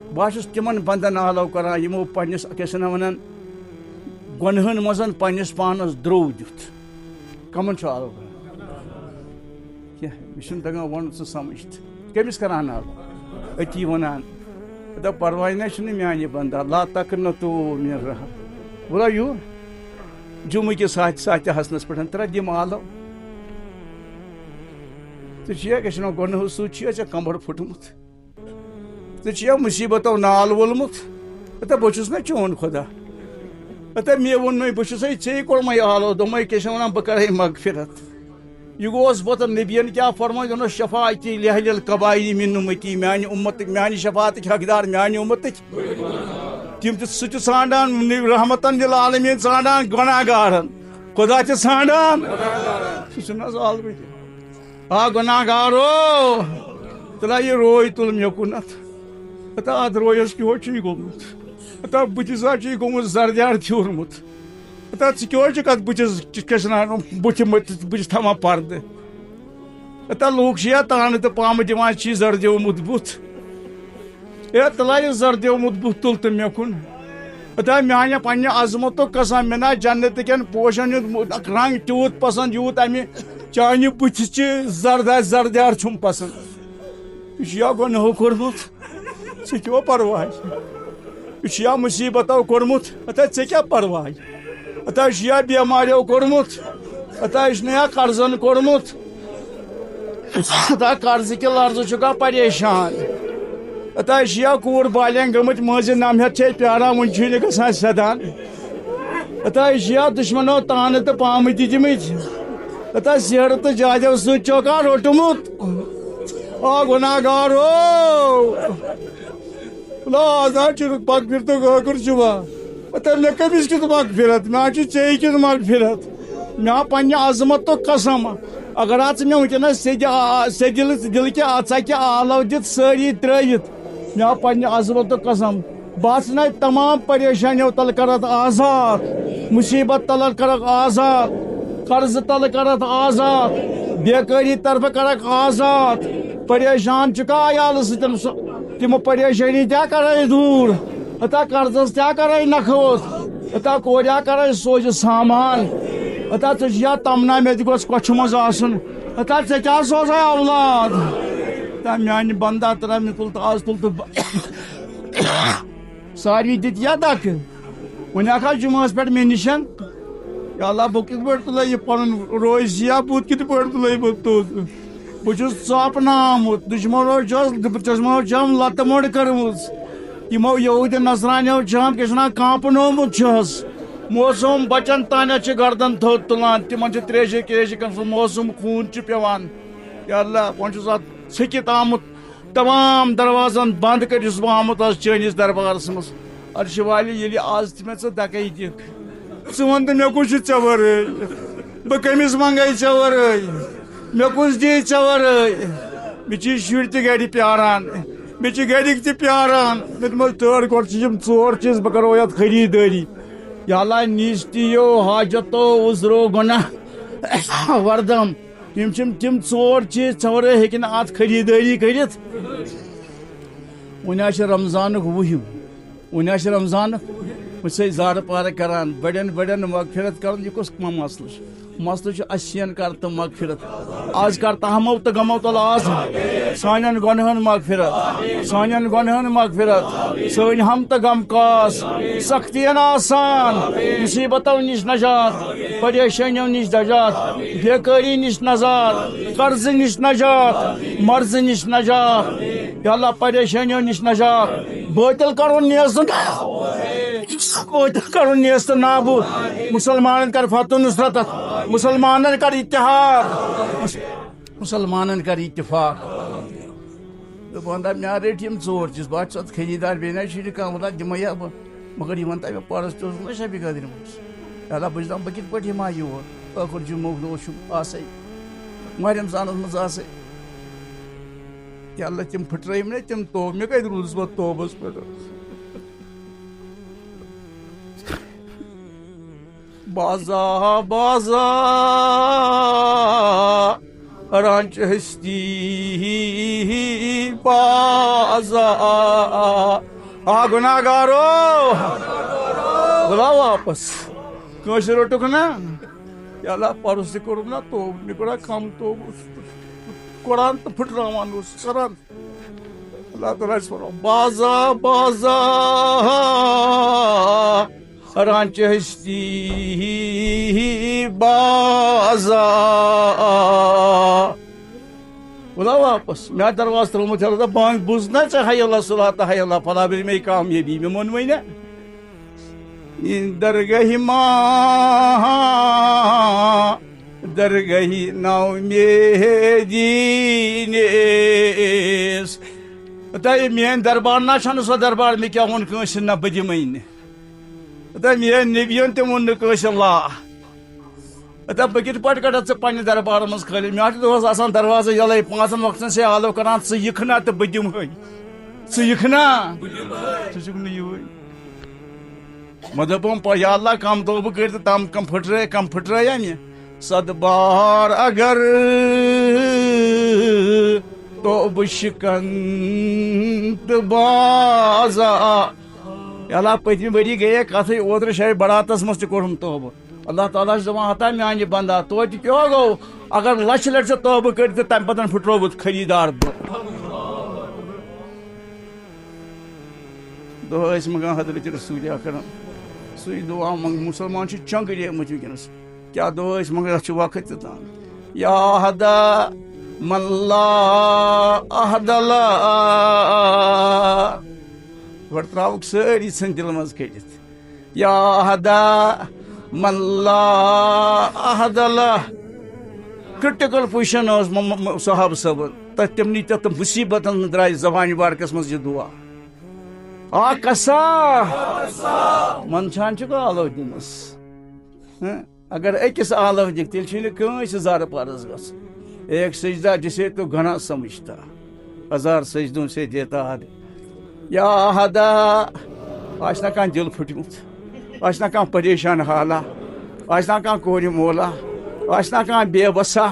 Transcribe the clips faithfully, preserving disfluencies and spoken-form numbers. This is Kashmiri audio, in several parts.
بہٕ ہا چھُس تِمن بندن آلو کران، یِمو پننِس، کیٛاہ چھِ وَنان، گۄنہن منٛز پننِس پانس درٛوو دیُت۔ کمن چھُ آلو کران؟ کینٛہہ، مےٚ چھُنہٕ تگان وَنُن، ژٕ سمجھ تہٕ۔ کٔمِس کران آلو؟ أتی وَنان۔ دَپ، پرواے نہ چھُنہٕ میانہِ بندا، لا تقنطوا من رحم۔ ولا یو، جمعہ کِس ساتھ ساتھ حسنس پٮ۪ٹھ ترٛےٚ دِم آلو۔ ژٕ چھُیا، کیٛاہ چھِ وَنان، گۄنہو سۭتۍ چھُیا ژےٚ کمبر پھُٹمُت؟ ژےٚ چھُیا مُصیٖبتو نال وولمُت؟ ہتا بہٕ چھُس نا چون خۄدا؟ ہتا مےٚ ووٚن مےٚ، بہٕ چھُسے ژےٚ کوٚرمَے آلو، دوٚپمَے، کیٛاہ چھِ وَنان، بہٕ کَرَے مغفرت۔ یہِ گوس بہٕ تہٕ نبیَن کیٛاہ فرمٲے؟ دوٚپنَس، شفاعتی لأہل القبائل من امتی، میٛانہِ اُمتٕکۍ، میٛانہِ شفاعتٕکۍ حقدار، میٛانہِ اُمتٕکۍ۔ تِم تہِ، سُہ تہِ ژھانٛڈان، رحمتن للعالمین ژھانٛڈان گۄناہ گارن۔ خۄدا تہِ ژھانٛڈان۔ سُہ چھُنہٕ حظ آلوٕے تہِ۔ آ گۄناہ گارو، تہٕ یہِ روے تُل مےٚ کُنتھ۔ ہتا اتھ رویس کیٛاہ چھُے گوٚمُت؟ ہتا بٕتھِس ہا چھُے گوٚمُت زردیار پھیوٗرمُت۔ ہتا ژٕ کیٛاہ چھُکھ اتھ بٕتھِس، کیٛاہ چھِ وَنان، بٕتھِ مٔتِتھ، بٕتھِ تھاوان پردٕ؟ ہتا لوٗکھ چھِ یا تانہٕ تہٕ پامہٕ دِوان، چھی زردیومُت بُتھ۔ اے تہٕ یہِ زردیومُت بُتھ تُل تہٕ مےٚ کُن۔ ہتا میانہِ پننہِ عظمتُک قسم، مےٚ نا جنت کٮ۪ن پوشن ہُنٛد مُ-، رنگ تیوٗت پسند، یوٗت امہِ چانہِ بُتھِ چہِ زردہ زردیار چھُم پسند۔ یہِ چھُ یا گۄنہو کوٚرمُت، ژےٚ کیٛاہ پرواے؟ یہِ چھُ یا مُصیبتو کوٚرمُت، ہتا ژےٚ کیٛاہ پرواے؟ ہتا چھُ یا بیماریو کوٚرمُت، ہتا چھُ نہ یا قرضن کوٚرمُت۔ ہتا قرضہٕ کہِ لرزٕ چھُکھا پریشان؟ ہتا چھِ یا کوٗر بالینگ گٔمٕتۍ، مٲنٛزِ نمہٕ ہٮ۪تھ چھے پیاران، وُنہِ چھُے نہٕ گژھان سیدان۔ ہتا چھِ یا دُشمنو تانہٕ تہٕ پامہٕ تہِ دِمٕتۍ۔ ہتا سیرٕ تہٕ جادیو سۭتۍ چھُکھا روٚٹمُت؟ آ گۄناہ گارو! لا، آز حظ چھُ مغفرتُک ٲخٕر جمعہ۔ پتہٕ مےٚ کٔمِس کیُتھ مغفرت؟ مےٚ حظ چھُ ژےٚ کیُتھ مغفرت۔ مےٚ ہا پننہِ عظمتُک قسم، اگر حظ ژٕ مےٚ وٕنکیٚنس سیٚدِ آ-، سیٚدِ دِلہٕ، دِلہٕ کہِ ژکہِ آلو دِتھ سٲری ترٲوِتھ، مےٚ ہا پننہِ عظمتُک قسم، بہٕ ہا ژھٕنَے تمام پریشانیو تل کرتھ آزاد، مصیبت تل کرکھ آزاد، قرضہٕ تل کرتھ آزاد، بیکٲری طرفہٕ کرکھ آزاد۔ پریشان چھُکھا عیالہٕ سۭتۍ؟ سُہ تِمو پریشٲنی تہِ کرے دوٗر، ہتا قرضس تہِ کرے نکھٕ اوس، ہتا کوریا کرے سوزِ سامان، ہتا ژٕ چھُ یا تمنا مےٚ تہِ گوٚژھ کۄچھِ منٛز آسُن، ہتا ژےٚ کیٛاہ سوزے اولاد؟ ہتا میانہِ بندا ترا مےٚ تُل تہٕ آز تُل تہٕ ب-، ساروی دِتۍ یا دکہٕ۔ وۄنۍ آکھا جمعہس پٮ۪ٹھ مےٚ نِشن، یا اللہ، بہٕ کِتھ پٲٹھۍ تُلے یہِ پنُن روزیا، بہٕ کِتھ پٲٹھۍ تُلے بہٕ توٚت؟ بہٕ چھُس ژاپنہٕ آمُت، دُشمنو چھس، دُشمنو چھم لتہٕ مۄنڈ کٔرمٕژ۔ یِمو یہودی نصرانیو چھم کیٛاہ چھِ وَنان، کانٛپنومُت چھُس۔ موسم بچن تانٮ۪تھ چھِ گردن تھوٚد تُلان، تِمن چھِ تریشہِ کیشہِ کٔرمٕژ، موسم خوٗن چھُ پٮ۪وان۔ یا اللہ، وۄنۍ چھُس اتھ ژھیٚکِتھ آمُت۔ تمام دروازن بند کٔرِتھ چھُس بہٕ آمُت آز چٲنِس دربارس منٛز۔ عرشہِ والہِ، ییٚلہِ آز تہِ مےٚ ژٕ دکے دِکھ، ژٕ وَن تہٕ مےٚ کُس چھُ ژےٚ ورٲے؟ بہٕ کٔمِس منٛگے ژےٚ ورٲے؟ مےٚ کُس دِیہِ ژےٚ ورٲے؟ مےٚ چھِ شُرۍ تہِ گرِ پیاران، مےٚ چھِ گرِکۍ تہِ پیاران۔ مےٚ دوٚپمَس، تٲر گۄڈٕ چھِ یِم ژور چیٖز، بہٕ کَرو یَتھ خریٖدٲری۔ یا اللہ، نیٖستِیو حاجتو عذرو گۄناہ وردم۔ یِم چھِم تِم ژور چیٖز، ژھٮ۪ورٲے ہیٚکہِ نہٕ اَتھ خریٖدٲری کٔرِتھ۔ وۄنۍ حظ چھِ رمضانُک وُہِم، وۄنۍ حظ چھِ رمضانُک، وۄنۍ چھِ أسۍ زارٕ پارٕ کران، بڑٮ۪ن بڑٮ۪ن مغفرت کرُن، یہِ کُس مسلہٕ چھُ؟ مسلہٕ چھُ اَسہِ شٮ۪ن کر تہٕ مغفرت۔ آز کر تہمو تہٕ غمو تل آز سانٮ۪ن گۄنہَن مغفرت، سانٮ۪ن گۄنہَن مغفرت، سٲنۍ ہم تہٕ غم کاس، سختین آسان، مصیبتو نِش نجات، پریشٲنیو نِش نجات، بیکٲری نِش نجات، قرضہٕ نِش نجات، مرضہٕ نِش نجات، یا اللہ پریشٲنیو نِش نجات، بٲطل کرُن نیست، بٲطل کرُن نیست نابود، مُسلمانن کر فتح و نصرت، مُسلمانن کر اتحاد، مُسلمانن کر اتفاق۔ تہٕ بہٕ وَنہٕ دَپہٕ، مےٚ رٔٹۍ یِم ژور چیٖز، بہٕ حظ چھُس اَتھ خریٖدار، بیٚیہِ نہ چھُ یہِ کانٛہہ، وَلہٕ دِمَے ہا بہٕ، مگر یہِ وَن تہٕ مےٚ پَرُس تہِ اوسُس نہ شبِ قدرِ منٛز۔ یا اللہ، بہٕ چھُس دَپان، بہٕ کِتھ پٲٹھۍ یِمہٕ ہا یور؟ ٲخٕر جُمعُک دۄہ چھُم آسَے، ماہِ رمضانَس منٛز آسَے۔ یا اللہ، تِم پھٕٹرٲیِم نہ تِم توبہٕ، مےٚ کَتہِ روٗدُس پَتہٕ توبَس پٮ۪ٹھ؟ بازا، بازا۔ رانچ ہستی بازا۔ آ گناہگارو، بُلاو واپس۔ کٲنٛسہِ روٚٹُکھ نا؟ یا اللہ، پرُس تہِ کوٚرُم نا توبہٕ، مےٚ کوٚرا کم توبہٕ؟ قرآن تہٕ پھٕٹراوان اوس، کران۔ اللہ تعالیٰ چھُ فرماوان، بازا، بازا، رانچ ہستی بازا۔ بُلاو واپس۔ مےٚ دروازٕ ترٛوومُت، یَلہٕ تہٕ بانگ بوٗز نا ژےٚ، حی اللہ صلاتہ، حی اللہ فلاح، بیٚیہِ مےٚ کامیٲبی، مےٚ مون وۄنۍ نا۔ درگاہی ما، درگاہی نو میدی نیس۔ تہٕ میٲنۍ دربار نا چھَنہٕ سۄ دربار، مےٚ کیٛاہ ووٚن کٲنٛسہِ نہ، بہٕ دِمَے نہٕ۔ تہٕ میٲنۍ نبیَن تہِ ووٚن نہٕ کٲنٛسہِ لا۔ دَپ، بہٕ کِتھ پٲٹھۍ کَڑَتھ ژٕ پنٛنہِ دربارٕ منٛز خٲلی؟ مےٚ ہا چھُ دۄہَس آسان دروازٕ یَلَے، پانٛژَن وقتَن چھِ آلو کَران، ژٕ یِکھ نا تہٕ بہٕ دِمہٕ ہٲے۔ ژٕ یِکھ نا؟ ژٕ چھُکھ نہٕ یِوان۔ مےٚ دوٚپُم، پَ-، یا اللہ، کَم توبہٕ کٔرۍ تہٕ تَم کَم پھٕٹرٲے، کَم پھٕٹرٲے مےٚ۔ صد بار اگر توبہٕ شِکَن تہٕ بازا۔ یا اللہ، پٔتمہِ ؤری گٔیے کَتھٕے، اوترٕ شاید بَراتَس منٛز تہِ کوٚرُم توبہٕ۔ اللہ تعالیٰ چھُ دَپان، ہتا میانہِ بندا، توتہِ کیٛاہ گوٚو؟ اگر لَچھِ لَٹہِ ژےٚ توبہٕ کٔرِتھ تہٕ تَمہِ پَتہٕ پھٕٹرووُتھ خریٖدار بہٕ۔ دۄہ ٲسۍ منٛگان حضرت رسول اکرم، سُے دُعا منٛگ۔ مُسلمان چھِ چنٛگریمٕتۍ وٕنکیٚنَس۔ کیٛاہ دُعا ٲسۍ منٛگان؟ اَتھ چھُ وقت تہِ تام۔ یا احدا من لا عہد لہ۔ گۄڈٕ ترٛاوُکھ سٲری ژھٕنۍ دِلہٕ منٛز کٔڑِتھ۔ یا احدا من لا عہد لہ۔ کرٹیکل پوزیشن اوس م-، م-، م-، صحابہٕ صٲبن۔ تتھ تِمنٕے تتھ مصیبتن منٛز درٛاے زبانہِ مبارکس منٛز یہِ دعا۔ آ کسا۔ منٛدچھان چھُکھ آلو دِنس۔ ہہ؟ اگر أکِس آلو دِکھ، تیٚلہِ چھُے نہٕ کٲنٛسہِ زارٕ پارس گژھُن۔ ایک سجدہ جسے تو گھنا سمجھتا، ہزار سجدوں سے دیتا ہے۔ یا احدا، آسہِ نا کانٛہہ دِل پھُٹمُت، آسہِ نا کانٛہہ پریشان حالا، آسہِ نا کانٛہہ کورِ مولا، آسہِ نا کانٛہہ بے وسا،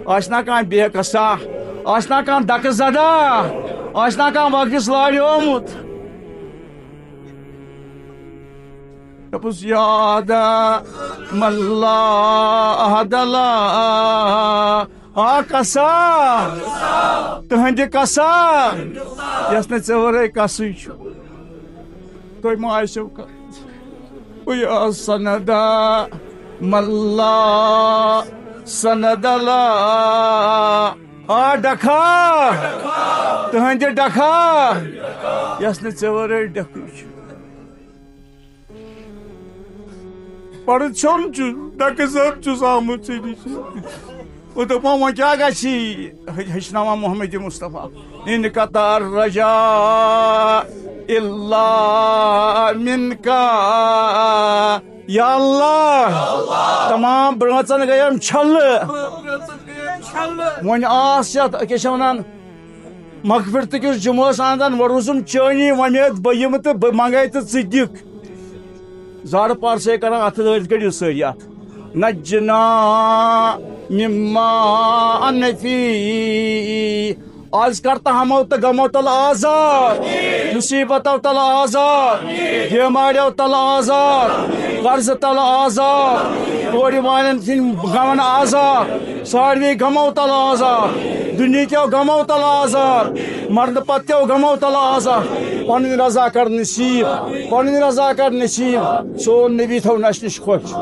آسہِ نا کانٛہہ بے کسا، آسہِ نا کانٛہہ دکہٕ زدہ، آسہِ نا کانٛہہ وقتس لاریومُت۔ دوٚپُس، یاد ملا احد اللہ۔ آ کسا، تُہنٛدِ کسا، یس نہٕ ژےٚ ورٲے کسٕے چھُ۔ تُہۍ ما آسِو کانٛہہ؟ یا سندا ملا سند اللہ۔ آ ڈکھا، تُہنٛدِ ڈکھا، یس نہٕ ژےٚ ورٲے ڈکھٕے چھُ۔ پرٕ ژھیوٚن چھُ، ڈکہٕ زد چھُس آمُت ژےٚ نِش۔ او دوٚپمو، وۄنۍ کیٛاہ گژھِ؟ ہیٚچھناوان محمد مصطفیٰ، انقطع الرجا الا منکا۔ یا اللہ، تمام برٲژن گٔیم چھلہٕ۔ وۄنۍ آس یتھ، أکیٛاہ چھِ ونان، مغفرتہٕ کِس جمعس اندن وۄنۍ روٗزُم چٲنی وۄمید بہٕ یِمہٕ تہٕ بہٕ منگے تہٕ ژٕ دِکھ۔ زارٕ پار سے کران اتھٕ دٲرِتھ کٔڑِو سٲری اتھ۔ نجنا مما انفی۔ آز کر تہٕ ہمو تہٕ غمو تل آزاد، مصیبتو تل آزاد، بیماریو تل آزاد، قرضہٕ تل آزاد، کورِ والٮ۪ن ہٕنٛدۍ غمن آزاد، ساروی غمو تل آزاد، دُنیہکیو غمو تل آزاد، مرنہٕ پتہٕ کیو غمو تل آزاد۔ پنٕنۍ رضا کر نصیب، پنٕنۍ رضا کر نصیب۔ سون نبی تھاو نش نش خۄش۔